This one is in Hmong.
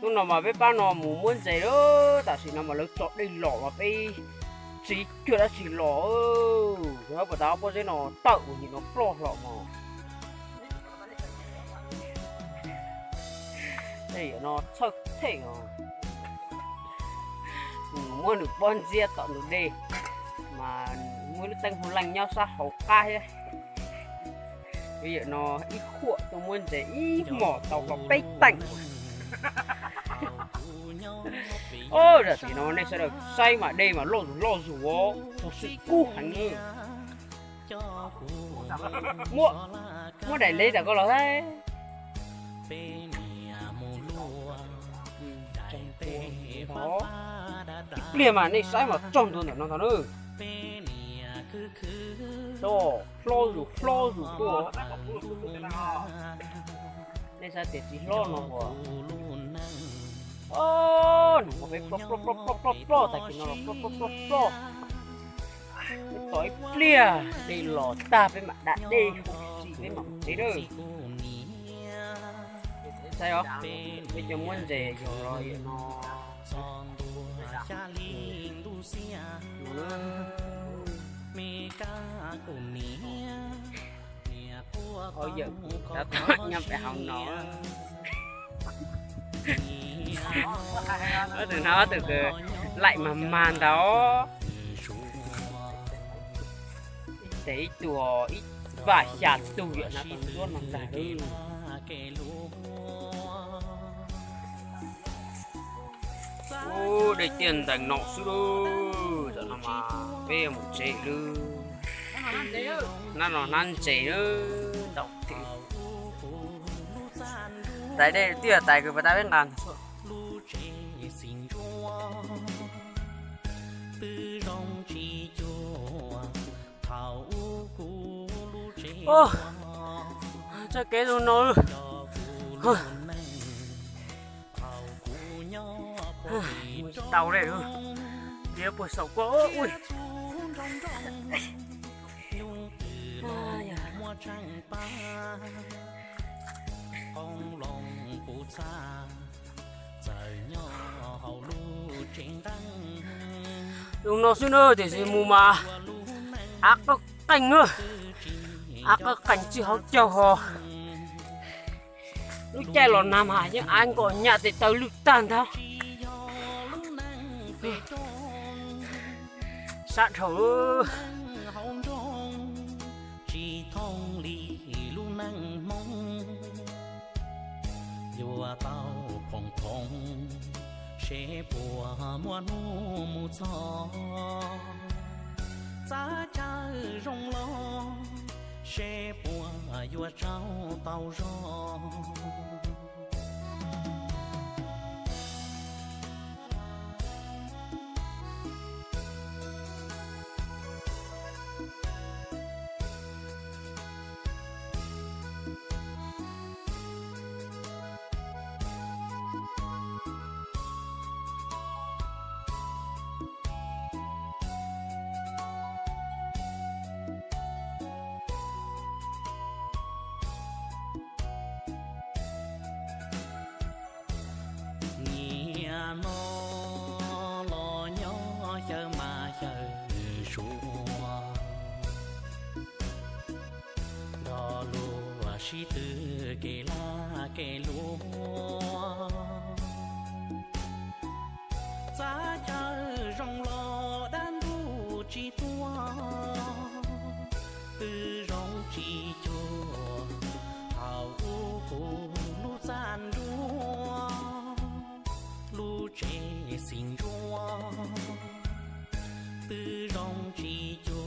Hnub no mas peb pab no mus muab ntses lawm, tam sim no mas lawv tso dej los mas peb tsis cuag dab tsi los. Yog puas tas ob pob zeb no tawm ua nim no ploj hlo mos. Tej no txhawj theej os. Muab nws pob ntsiab tom ntug dej, mas muaj lub teeb hu leej nyob sab hauv qab thiab. Yog no ib khuam tuaj muab ntses ib hmos tau hlo peb teem. Zam txim no nej sawv daws saib mas dej mas loj zus loj zus os, txog swm kub heev. Muab daim leb tas koj los thiab. Ib pliag mas nej saib mas tsaug ntua ntawm no ntag na. Hlob zus hlob zus tuaj. Nej saib tias tsis hlob no uas, nws peb ploj ploj ploj ploj ploj ploj, tag kis no los ploj ploj ploj ploj. Peb tos ib pliag dej los tag peb mam da dej, peb mam mus tsev lawm. Saib os, peb cov muab ntses yog los yam no. Ob yawm tab tom nyob pem hauv no. Ob tug no ob tug laim mag mag ntag. Tes ib tug ib vam xya tug yam no tau ntuab no ntag. Ub, dej tiaj ntees no xwb lauj. Tam no mas peb yuav mus tsev lawm. Hnab no hnab ntses lawm, ntau tiag. Tais dej twb yog tais kws pas tas peb nqa ntag. Txoj kev zoo no, mus tsis tau li, diav puag saum kua. Zoo no xwb na, tiam sis mus mas av qawj qeej na, av qawj qeej tsis hauv caug ho. Lub caij los nag mas yeej av nkos nyam tes taw lwj tag ntag. Sab dhau. Tsis thooj li lub neej Hmoob, yuav tau phoom phoom, seb puas muaj hnub mus txog. Txab chaw zoo los, seb puas yuav tsaug tau zog. Niaj no los nyob xyaw mas xyaw suav, nrog luag sib tw kev laj kev luam. Txab chaw zoo los dab ntub tsis tuaj, twb zoo tsis cuag thaum ub kuv lub txaj nruab, lub tsev xim ntsuab, twb zoo tsis cuag